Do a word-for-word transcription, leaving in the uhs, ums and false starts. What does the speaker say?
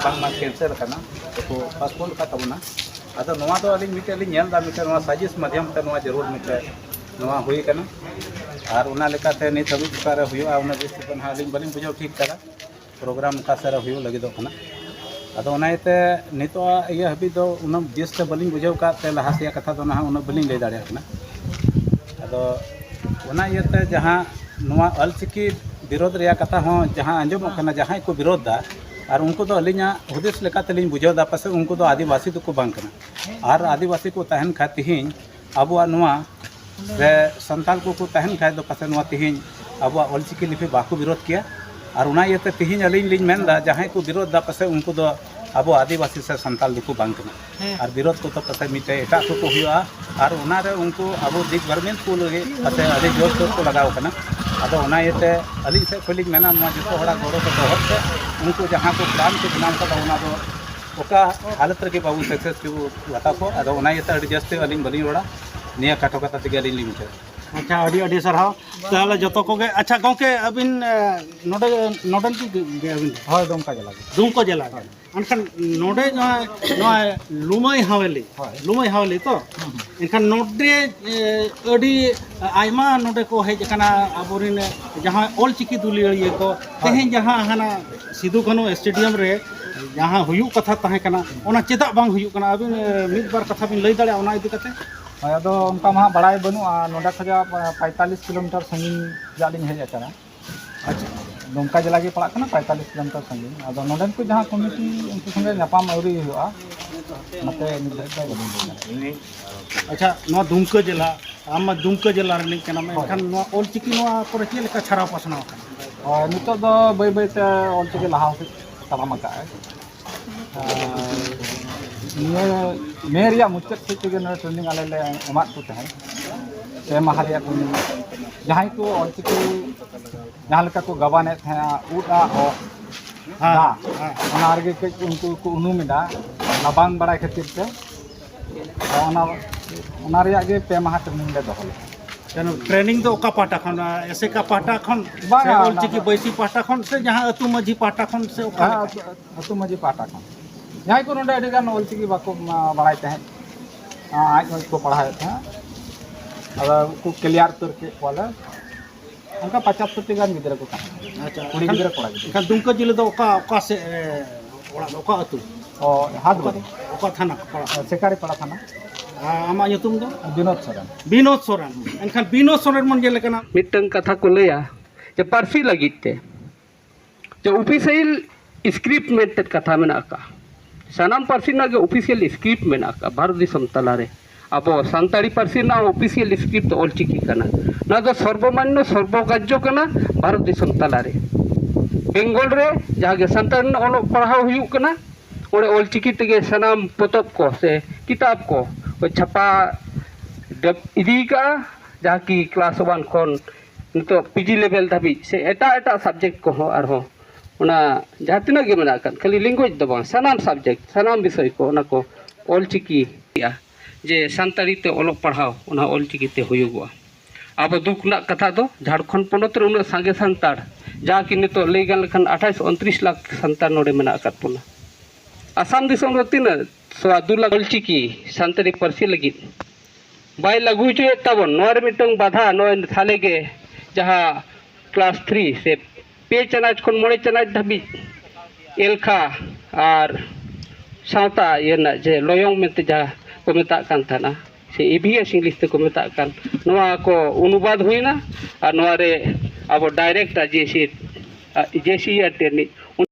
ᱵᱟᱝᱢᱟ ᱠᱮᱱᱥᱮᱞ ᱟᱠᱟᱱᱟ, ᱛᱚᱠᱚ ᱯᱳᱥᱴᱯᱳᱱ ᱟᱠᱟᱫ ᱛᱟᱵᱚᱱᱟ᱾ ᱟᱫᱚ ᱱᱚᱣᱟ ᱫᱚ ᱟᱹᱞᱤᱧ ᱢᱤᱫᱴᱮᱱ ᱞᱤᱧ ᱧᱮᱞ ᱮᱫᱟ, ᱢᱤᱫᱴᱮᱱ ᱱᱚᱣᱟ ᱥᱟᱡᱤᱥ ᱢᱟᱫᱽᱫᱷᱚᱢ ᱛᱮ ᱱᱚᱣᱟ ᱡᱟᱹᱨᱩᱲ ᱢᱤᱫᱴᱮᱱ ᱱᱚᱣᱟ ᱦᱩᱭ ᱟᱠᱟᱱᱟ᱾ ᱟᱨ ᱚᱱᱟ ᱞᱮᱠᱟᱛᱮ ᱱᱤᱛ ᱦᱟᱹᱵᱤᱡ ᱚᱠᱟᱨᱮ ᱦᱩᱭᱩᱜᱼᱟ, ᱩᱱᱟᱹᱜ ᱵᱮᱥ ᱛᱮᱫᱚ ᱱᱟᱦᱟᱜ ᱟᱹᱞᱤᱧ ᱵᱟᱹᱞᱤᱧ ᱵᱩᱡᱷᱟᱹᱣ ᱴᱷᱤᱠ ᱠᱟᱫᱟ ᱯᱨᱳᱜᱨᱟᱢ ᱚᱠᱟ ᱥᱮᱫ ᱨᱮ ᱦᱩᱭᱩᱜ ᱞᱟᱹᱜᱤᱫᱚᱜ ᱠᱟᱱᱟ᱾ ᱟᱫᱚ ᱚᱱᱟ ᱤᱭᱟᱹᱛᱮ ᱱᱤᱛᱚᱜ ᱤᱭᱟᱹ ᱦᱟᱹᱵᱤᱡ ᱫᱚ ᱩᱱᱟᱹᱜ ᱵᱮᱥ ᱛᱮ ᱵᱟᱹᱞᱤᱧ ᱵᱩᱡᱷᱟᱹᱣ ᱟᱠᱟᱫ ᱛᱮ ᱞᱟᱦᱟ ᱥᱮᱭᱟᱜ ᱠᱟᱛᱷᱟ ᱫᱚ ᱱᱟᱦᱟᱜ ᱩᱱᱟᱹᱜ ᱵᱟᱹᱞᱤᱧ ᱞᱟᱹᱭ ᱫᱟᱲᱮᱭᱟᱜ ᱠᱟᱱᱟ᱾ ᱟᱫᱚ ᱚᱱᱟ ᱤᱭᱟᱹᱛᱮ ᱡᱟᱦᱟᱸ ᱱᱚᱣᱟ ᱚᱞᱪᱤᱠᱤ ᱵᱤᱨᱳᱫᱷ ᱨᱮᱭᱟᱜ ᱠᱟᱛᱷᱟ ᱦᱚᱸ ᱡᱟᱦᱟᱸ ᱟᱸᱡᱚᱢᱚᱜ ᱠᱟᱱᱟ, ᱡᱟᱦᱟᱸᱭ ᱠᱚ ᱵᱤᱨᱳᱫᱷ ᱫᱟ, ᱟᱨ ᱩᱱᱠᱩ ᱫᱚ ᱟᱹᱞᱤᱧᱟᱜ ᱦᱩᱫᱤᱥ ᱞᱮᱠᱟᱛᱮᱞᱤᱧ ᱵᱩᱡᱷᱟᱹᱣ ᱮᱫᱟ, ᱯᱟᱥᱮᱡ ᱩᱱᱠᱩ ᱫᱚ ᱟᱹᱫᱤᱵᱟᱹᱥᱤ ᱫᱚᱠᱚ ᱵᱟᱝ ᱠᱟᱱᱟ᱾ ᱟᱨ ᱟᱹᱫᱤᱵᱟᱹᱥᱤ ᱠᱚ ᱛᱟᱦᱮᱱ ᱠᱷᱟᱡ ᱛᱤᱦᱤᱧ ᱟᱵᱚᱣᱟᱜ ᱱᱚᱣᱟ ᱨᱮ ᱥᱟᱱᱛᱟᱲ ᱠᱚᱠᱚ ᱛᱟᱦᱮᱱ ᱠᱷᱟᱡ ᱫᱚ ᱯᱟᱥᱮᱡ ᱱᱚᱣᱟ ᱛᱤᱦᱤᱧ ᱟᱵᱚᱣᱟᱜ ᱚᱞᱪᱤᱠᱤ ᱞᱤᱯᱤ ᱵᱟᱠᱚ ᱵᱤᱨᱳᱫ ᱠᱮᱭᱟ᱾ ᱟᱨ ᱚᱱᱟ ᱤᱭᱟᱹᱛᱮ ᱛᱤᱦᱤᱧ ᱟᱹᱞᱤᱧ ᱞᱤᱧ ᱢᱮᱱᱫᱟ, ᱡᱟᱦᱟᱸᱭ ᱠᱚ ᱵᱤᱨᱳᱫ ᱫᱟ ᱯᱟᱥᱮᱡ ᱩᱱᱠᱩ ᱫᱚ ᱟᱵᱚ ᱟᱹᱫᱤᱵᱟᱹᱥᱤ ᱥᱮ ᱥᱟᱱᱛᱟᱲ ᱫᱚᱠᱚ ᱵᱟᱝ ᱠᱟᱱᱟ᱾ ᱦᱮᱸ᱾ ᱟᱨ ᱵᱤᱨᱳᱫ ᱠᱚᱫᱚ ᱯᱟᱥᱮᱡ ᱢᱤᱫᱴᱮᱡ ᱮᱴᱟᱜ ᱠᱚᱠᱚ ᱦᱩᱭᱩᱜᱼᱟ᱾ ᱟᱨ ᱚᱱᱟᱨᱮ ᱩᱱᱠᱩ ᱟᱵᱚ ᱰᱤᱥᱜᱟᱨᱢᱮᱱᱴ ᱠᱚ ᱞᱟᱹᱜᱤᱫ ᱯᱟᱥᱮᱡ ᱟᱹᱰᱤ ᱡᱳᱨ ᱥᱳᱨ ᱠᱚ ᱞᱟᱜᱟᱣ ᱠᱟᱱᱟ᱾ ᱟᱫᱚ ᱚᱱᱟ ᱤᱭᱟᱹᱛᱮ ᱟᱹᱞᱤᱧ ᱥᱮᱫ ᱠᱷᱚᱱ ᱞᱤᱧ ᱢᱮᱱᱟ, ᱱᱚᱣᱟ ᱡᱚᱛᱚ ᱦᱚᱲᱟᱜ ᱜᱚᱲᱚ ᱥᱚᱯᱚᱦᱚᱫ ᱛᱮ ᱩᱱᱠᱩ ᱡᱟᱦᱟᱸ ᱠᱚ ᱯᱞᱟᱱ ᱠᱚ ᱵᱮᱱᱟᱣ ᱠᱟᱫᱟ, ᱚᱱᱟ ᱫᱚ ᱚᱠᱟ ᱦᱟᱞᱚᱛ ᱨᱮᱜᱮ ᱵᱟᱵᱚ ᱥᱟᱠᱥᱮᱥ ᱠᱚ ᱦᱟᱛᱟᱣ ᱠᱚ᱾ ᱟᱫᱚ ᱚᱱᱟ ᱤᱭᱟᱹᱛᱮ ᱟᱹᱰᱤ ᱡᱟᱹᱥᱛᱤ ᱟᱹᱞᱤᱧ ᱵᱟᱹᱞᱤᱧ ᱨᱚᱲᱟ, ᱱᱤᱭᱟᱹ ᱠᱷᱟᱴᱚ ᱠᱟᱛᱷᱟ ᱛᱮᱜᱮ ᱟᱹᱞᱤᱧ ᱞᱤᱧ ᱢᱩᱪᱟᱹᱫᱟ᱾ ᱟᱪᱪᱷᱟ, ᱟᱹᱰᱤ ᱟᱹᱰᱤ ᱥᱟᱨᱦᱟᱣ᱾ ᱛᱟᱦᱚᱞᱮ ᱡᱚᱛᱚ ᱠᱚᱜᱮ, ᱟᱪᱪᱷᱟ ᱜᱚᱢᱠᱮ, ᱟᱹᱵᱤᱱ ᱮ, ᱱᱚᱰᱮ ᱱᱚᱰᱮᱱ ᱠᱚ ᱜᱮ ᱟᱹᱵᱤᱱ ᱫᱚ? ᱦᱳᱭ, ᱫᱩᱢᱠᱟ ᱡᱮᱞᱟ ᱜᱮ᱾ ᱫᱩᱢᱠᱟ ᱡᱮᱞᱟ ᱜᱮ᱾ ᱦᱳᱭ᱾ ᱮᱱᱠᱷᱟᱱ ᱱᱚᱰᱮ ᱱᱚᱣᱟ ᱱᱚᱣᱟ ᱞᱩᱢᱟᱹᱭ ᱦᱟᱣᱮᱞᱤ, ᱦᱳᱭ᱾ ᱞᱩᱢᱟᱹᱭ ᱦᱟᱣᱮᱞᱤ ᱛᱚ? ᱦᱩᱸ, ᱦᱩᱸ᱾ ᱮᱱᱠᱷᱟᱱ ᱱᱚᱰᱮ ᱮ, ᱟᱹᱰᱤ ᱟᱭᱢᱟ ᱱᱚᱰᱮ ᱠᱚ ᱦᱮᱡ ᱟᱠᱟᱱᱟ ᱟᱵᱚᱨᱮᱱ ᱡᱟᱦᱟᱸ ᱚᱞᱪᱤᱠᱤ ᱫᱩᱞᱟᱹᱲᱤᱭᱟᱹ ᱠᱚ᱾ ᱦᱳᱭ᱾ ᱛᱮᱦᱮᱧ ᱡᱟᱦᱟᱸ ᱦᱟᱱᱟ ᱥᱤᱫᱩ ᱠᱟᱹᱱᱦᱩ ᱥᱴᱮᱰᱤᱭᱟᱢ ᱨᱮ ᱡᱟᱦᱟᱸ ᱦᱩᱭᱩᱜ ᱠᱟᱛᱷᱟ ᱛᱟᱦᱮᱸ ᱠᱟᱱᱟ, ᱚᱱᱟ ᱪᱮᱫᱟᱜ ᱵᱟᱝ ᱦᱩᱭᱩᱜ ᱠᱟᱱᱟ? ᱟᱹᱵᱤᱱ ᱮ, ᱢᱤᱫ ᱵᱟᱨ ᱠᱟᱛᱷᱟ ᱵᱤᱱ ᱞᱟᱹᱭ ᱫᱟᱲᱮᱭᱟᱜᱼᱟ ᱚᱱᱟ ᱤᱫᱤ ᱠᱟᱛᱮ? ᱦᱳᱭ, ᱟᱫᱚ ᱚᱱᱠᱟ ᱢᱟ ᱦᱟᱸᱜ ᱵᱟᱲᱟᱭ ᱵᱟᱹᱱᱩᱜᱼᱟ᱾ ᱱᱚᱰᱮ ᱠᱷᱚᱱᱟᱜ ᱯᱚᱸᱭᱛᱟᱞᱤᱥ ᱠᱤᱞᱳᱢᱤᱴᱟᱨ ᱥᱟᱺᱜᱤᱧ ᱨᱮᱭᱟᱜ ᱞᱤᱧ ᱦᱮᱡ ᱟᱠᱟᱱᱟ᱾ ᱟᱪᱪᱷᱟ᱾ ᱫᱩᱢᱠᱟ ᱡᱮᱞᱟ ᱜᱮ ᱯᱟᱲᱟᱜ ᱠᱟᱱᱟ, ᱯᱚᱸᱭᱛᱟᱞᱤᱥ ᱠᱤᱞᱳᱢᱤᱴᱟᱨ ᱥᱟᱺᱜᱤᱧ᱾ ᱟᱫᱚ ᱱᱚᱰᱮᱱ ᱠᱚ ᱡᱟᱦᱟᱸ ᱠᱚᱢᱤᱴᱤ, ᱩᱱᱠᱩ ᱥᱚᱸᱜᱮ ᱧᱟᱯᱟᱢ ᱟᱹᱣᱨᱤ ᱦᱩᱭᱩᱜᱼᱟ, ᱚᱱᱟᱛᱮ ᱱᱤᱛ ᱫᱷᱟᱹᱵᱤᱡ ᱛᱮ ᱵᱟᱹᱞᱤᱧ ᱞᱟᱹᱭ ᱫᱟᱲᱮᱭᱟᱜᱼᱟ᱾ ᱟᱪᱪᱷᱟ, ᱱᱚᱣᱟ ᱫᱩᱢᱠᱟ ᱡᱮᱞᱟ, ᱟᱢ ᱢᱟ ᱫᱩᱢᱠᱟ ᱡᱮᱞᱟ ᱨᱤᱱᱤᱡ ᱠᱟᱱᱟᱢ, ᱦᱳᱭ᱾ ᱮᱱᱠᱷᱟᱱ ᱱᱚᱣᱟ ᱚᱞᱪᱤᱠᱤ ᱱᱚᱣᱟ ᱠᱚᱨᱮ ᱪᱮᱫ ᱞᱮᱠᱟ ᱪᱷᱟᱨᱟᱣ ᱯᱟᱥᱱᱟᱣ ᱟᱠᱟᱱᱟ? ᱦᱳᱭ, ᱱᱤᱛᱚᱜ ᱫᱚ ᱵᱟᱹᱭ ᱵᱟᱹᱭ ᱛᱮ ᱚᱞᱪᱤᱠᱤ ᱞᱟᱦᱟ ᱥᱮᱫ ᱛᱟᱲᱟᱢ ᱟᱠᱟᱫᱼᱟᱭ᱾ ᱟᱨ ᱱᱤᱭᱟᱹ ᱢᱮ ᱨᱮᱭᱟᱜ ᱢᱩᱪᱟᱹᱫ ᱥᱮᱫ ᱛᱮᱜᱮ ᱱᱚᱰᱮ ᱴᱨᱮᱱᱤᱝ ᱟᱞᱮ ᱞᱮ ᱮᱢᱟᱫ ᱠᱚ ᱛᱟᱦᱮᱸᱫ, ᱯᱮ ᱢᱟᱦᱟ ᱨᱮᱭᱟᱜ ᱴᱨᱮᱱᱤᱝ᱾ ᱡᱟᱦᱟᱸᱭ ᱠᱚ ᱚᱞᱪᱤᱠᱤ ᱡᱟᱦᱟᱸ ᱞᱮᱠᱟ ᱠᱚ ᱜᱟᱵᱟᱱᱮᱫ ᱛᱟᱦᱮᱸᱫᱼᱟ, ᱩᱫ ᱟᱜ ᱚᱜ, ᱦᱮᱸ, ᱫᱟ, ᱦᱮᱸ᱾ ᱚᱱᱟ ᱨᱮᱜᱮ ᱠᱟᱹᱡ ᱩᱱᱠᱩ ᱠᱚ ᱩᱱᱩᱢ ᱮᱫᱟ, ᱚᱱᱟ ᱵᱟᱝ ᱵᱟᱲᱟᱭ ᱠᱷᱟᱹᱛᱤᱨ ᱛᱮ᱾ ᱚᱱᱟ, ᱚᱱᱟ ᱨᱮᱭᱟᱜ ᱜᱮ ᱯᱮ ᱢᱟᱦᱟ ᱴᱨᱮᱱᱤᱝ ᱞᱮ ᱫᱚᱦᱚ ᱞᱮᱫᱟ᱾ ᱴᱨᱮᱱᱤᱝ ᱫᱚ ᱚᱠᱟ ᱯᱟᱦᱴᱟ ᱠᱷᱚᱱ? ᱮᱥᱮᱠᱟ ᱯᱟᱦᱴᱟ ᱠᱷᱚᱱ ᱥᱮ ᱵᱟᱝᱟ, ᱚᱞᱪᱤᱠᱤ ᱵᱟᱹᱭᱥᱤ ᱯᱟᱦᱴᱟ ᱠᱷᱚᱱ ᱥᱮ ᱡᱟᱦᱟᱸ ᱟᱹᱛᱩ ᱢᱟᱹᱡᱷᱤ ᱯᱟᱦᱴᱟ ᱠᱷᱚᱱ ᱥᱮ ᱚᱠᱟ ᱦᱮᱸ, ᱞᱮᱠᱟ? ᱟᱹᱛᱩ ᱢᱟᱹᱡᱷᱤ ᱯᱟᱦᱴᱟ ᱠᱷᱚᱱ᱾ ᱡᱟᱦᱟᱸᱭ ᱠᱚ ᱱᱚᱰᱮ ᱟᱹᱰᱤ ᱜᱟᱱ ᱚᱞᱪᱤᱠᱤ ᱵᱟᱠᱚ, ᱢᱟ, ᱵᱟᱲᱟᱭ ᱛᱟᱦᱮᱸᱫ, ᱟᱡ ᱚᱞ ᱠᱚ ᱯᱟᱲᱦᱟᱣᱮᱫ ᱛᱟᱦᱮᱸᱫ, ᱟᱫᱚ ᱩᱱᱠᱩ ᱠᱞᱤᱭᱟᱨ ᱩᱛᱟᱹᱨ ᱠᱮᱫ ᱠᱚᱣᱟᱞᱮ᱾ ᱚᱱᱠᱟ ᱯᱚᱸᱪᱟᱛᱛᱳᱨ ᱴᱤ ᱜᱟᱱ ᱜᱤᱫᱽᱨᱟᱹ ᱠᱚ ᱛᱟᱦᱮᱸ ᱠᱟᱱᱟ᱾ ᱟᱪᱪᱷᱟ, ᱠᱩᱲᱤ ᱮᱱᱠᱷᱟᱱ ᱜᱤᱫᱽᱨᱟᱹ, ᱠᱚᱲᱟ ᱜᱤᱫᱽᱨᱟᱹ᱾ ᱮᱱᱠᱷᱟᱱ ᱫᱩᱢᱠᱟᱹ ᱡᱮᱞᱟ ᱫᱚ ᱚᱠᱟ, ᱚᱠᱟ ᱥᱮᱫ ᱨᱮ ᱚᱲᱟᱜ ᱫᱚ, ᱚᱠᱟ ᱟᱹᱛᱩ? ᱚ, ᱦᱟᱴ ᱚᱠᱟ, ᱵᱟᱹᱫᱤ᱾ ᱚᱠᱟ ᱛᱷᱟᱱᱟ ᱯᱟᱲᱟᱜᱼᱟ? ᱥᱮᱠᱟᱨᱤ ᱯᱟᱲᱟ ᱛᱷᱟᱱᱟ᱾ ᱟᱨ ᱟᱢᱟᱜ ᱧᱩᱛᱩᱢ ᱫᱚ? ᱵᱤᱱᱳᱫ ᱥᱚᱨᱮᱱ᱾ ᱵᱤᱱᱳᱫ ᱥᱚᱨᱮᱱ᱾ ᱮᱱᱠᱷᱟᱱ ᱵᱤᱱᱳᱫ ᱥᱚᱨᱮᱱ ᱵᱚᱱ ᱧᱮᱞᱮ ᱠᱟᱱᱟ᱾ ᱢᱤᱫᱴᱟᱝ ᱠᱟᱛᱷᱟ ᱠᱚ ᱞᱟᱹᱭᱟ ᱡᱮ ᱯᱟᱹᱨᱥᱤ ᱞᱟᱹᱜᱤᱫ ᱛᱮ ᱡᱮ ᱚᱯᱷᱤᱥᱤᱭᱟᱞ ᱥᱠᱨᱤᱯᱴ ᱢᱮᱱᱛᱮ ᱠᱟᱛᱷᱟ ᱢᱮᱱᱟᱜ ᱟᱠᱟᱫᱼᱟ᱾ ᱥᱟᱱᱟᱢ ᱯᱟᱹᱨᱥᱤ ᱨᱮᱱᱟᱜ ᱜᱮ ᱚᱯᱷᱤᱥᱤᱭᱟᱞ ᱥᱠᱨᱤᱯᱴ ᱢᱮᱱᱟᱜ ᱟᱠᱟᱫᱼᱟ ᱵᱷᱟᱨᱚᱛ ᱫᱤᱥᱚᱢ ᱛᱟᱞᱟᱨᱮ᱾ ᱟᱵᱚ ᱥᱟᱱᱛᱟᱲᱤ ᱯᱟᱹᱨᱥᱤ ᱨᱮᱱᱟᱜ ᱚᱯᱷᱤᱥᱤᱭᱟᱞ ᱥᱠᱨᱤᱯᱴ ᱫᱚ ᱚᱞᱪᱤᱠᱤ ᱠᱟᱱᱟ᱾ ᱱᱚᱣᱟ ᱫᱚ ᱥᱚᱨᱵᱚᱢᱟᱱᱱᱚ ᱥᱚᱨᱵᱚᱜᱨᱟᱦᱡᱚ ᱠᱟᱱᱟ ᱵᱷᱟᱨᱚᱛ ᱫᱤᱥᱚᱢ ᱛᱟᱞᱟᱨᱮ᱾ ᱵᱮᱝᱜᱚᱞ ᱨᱮ ᱡᱟᱦᱟᱸ ᱜᱮ ᱥᱟᱱᱛᱟᱲᱤ ᱨᱮᱱᱟᱜ ᱚᱞᱚᱜ ᱯᱟᱲᱦᱟᱣ ᱦᱩᱭᱩᱜ ᱠᱟᱱᱟ, ᱚᱸᱰᱮ ᱚᱞᱪᱤᱠᱤ ᱛᱮᱜᱮ ᱥᱟᱱᱟᱢ ᱯᱚᱛᱚᱵ ᱠᱚ ᱥᱮ ᱠᱤᱛᱟᱵ ᱠᱚ ᱠᱚ ᱪᱷᱟᱯᱟ ᱰᱮᱵ-, ᱤᱫᱤ ᱠᱟᱜᱼᱟ, ᱡᱟᱦᱟᱸ ᱠᱤ ᱠᱞᱟᱥ ᱳᱣᱟᱱ ᱠᱷᱚᱱ ᱱᱤᱛᱚᱜ ᱯᱤ ᱡᱤ ᱞᱮᱵᱮᱞ ᱫᱷᱟᱹᱵᱤᱡ ᱥᱮ ᱮᱴᱟᱜ ᱮᱴᱟᱜ ᱥᱟᱵᱡᱮᱠᱴ ᱠᱚᱦᱚᱸ ᱟᱨᱦᱚᱸ ᱚᱱᱟ ᱡᱟᱦᱟᱸ ᱛᱤᱱᱟᱹᱜ ᱜᱮ ᱢᱮᱱᱟᱜ ᱟᱠᱟᱫ, ᱠᱷᱟᱹᱞᱤ ᱞᱮᱝᱜᱩᱭᱮᱡᱽ ᱫᱚ ᱵᱟᱝ, ᱥᱟᱱᱟᱢ ᱥᱟᱵᱡᱮᱠᱴ, ᱥᱟᱱᱟᱢ ᱵᱤᱥᱚᱭ ᱠᱚ ᱚᱱᱟ ᱠᱚ ᱚᱞᱪᱤᱠᱤ ᱡᱮ ᱥᱟᱱᱛᱟᱲᱤ ᱛᱮ ᱚᱞᱚᱜ ᱯᱟᱲᱦᱟᱣ ᱚᱱᱟ ᱚᱞᱪᱤᱠᱤ ᱛᱮ ᱦᱩᱭᱩᱜᱚᱜᱼᱟ᱾ ᱟᱵᱚ ᱫᱩᱠ ᱨᱮᱱᱟᱜ ᱠᱟᱛᱷᱟ ᱫᱚ ᱡᱷᱟᱲᱠᱷᱚᱸᱰ ᱯᱚᱱᱚᱛ ᱨᱮ ᱩᱱᱟᱹᱜ ᱥᱟᱸᱜᱮ ᱥᱟᱱᱛᱟᱲ, ᱡᱟᱦᱟᱸ ᱠᱤ ᱱᱤᱛᱚᱜ ᱞᱟᱹᱭ ᱜᱟᱱ ᱞᱮᱠᱷᱟᱱ ᱟᱴᱷᱟᱥ ᱩᱱᱛᱨᱤᱥ ᱞᱟᱠᱷ ᱥᱟᱱᱛᱟᱲ ᱱᱚᱰᱮ ᱢᱮᱱᱟᱜ ᱟᱠᱟᱫ ᱵᱚᱱᱟ᱾ ᱟᱥᱟᱢ ᱫᱤᱥᱚᱢ ᱨᱮ ᱛᱤᱱᱟᱹᱜ? ᱥᱚᱣᱟ ᱫᱩ ᱞᱟᱠᱷ ᱚᱞᱪᱤᱠᱤ ᱥᱟᱱᱛᱟᱲᱤ ᱯᱟᱹᱨᱥᱤ ᱞᱟᱹᱜᱤᱫ ᱵᱟᱭ ᱞᱟᱹᱜᱩ ᱦᱚᱪᱚᱭᱮᱫ ᱛᱟᱵᱚᱱ᱾ ᱱᱚᱣᱟ ᱨᱮ ᱢᱤᱫᱴᱟᱝ ᱵᱟᱫᱷᱟ, ᱱᱚᱜᱼᱚᱭ ᱦᱟᱞᱮ ᱜᱮ ᱡᱟᱦᱟᱸ ᱠᱞᱟᱥ ᱛᱷᱨᱤ ᱥᱮ ᱯᱮ ᱪᱟᱱᱟᱪ ᱠᱷᱚᱱ ᱢᱚᱬᱮ ᱪᱟᱱᱟᱪ ᱫᱷᱟᱹᱵᱤᱡ ᱮᱞᱠᱷᱟ ᱟᱨ ᱥᱟᱶᱛᱟ ᱤᱭᱟᱹ ᱨᱮᱱᱟᱜ ᱡᱮ ᱞᱚᱭᱚᱝ ᱢᱮᱱᱛᱮ ᱡᱟᱦᱟᱸ ᱠᱚ ᱢᱮᱛᱟᱜ ᱠᱟᱱ ᱛᱟᱦᱮᱱᱟ, ᱥᱮ ᱤ ᱵᱷᱤ ᱮᱥ ᱤᱝᱞᱤᱥ ᱛᱮᱠᱚ ᱢᱮᱛᱟᱜ ᱠᱟᱱ, ᱱᱚᱣᱟ ᱠᱚ ᱚᱱᱩᱵᱟᱫ ᱦᱩᱭᱱᱟ᱾ ᱟᱨ ᱱᱚᱣᱟ ᱨᱮ ᱟᱵᱚ ᱰᱟᱭᱨᱮᱠᱴ ᱟᱨ ᱡᱮ ᱥᱤ, ᱡᱮ ᱥᱤ ᱟᱨ ᱴᱤ ᱨᱤᱱᱤᱡ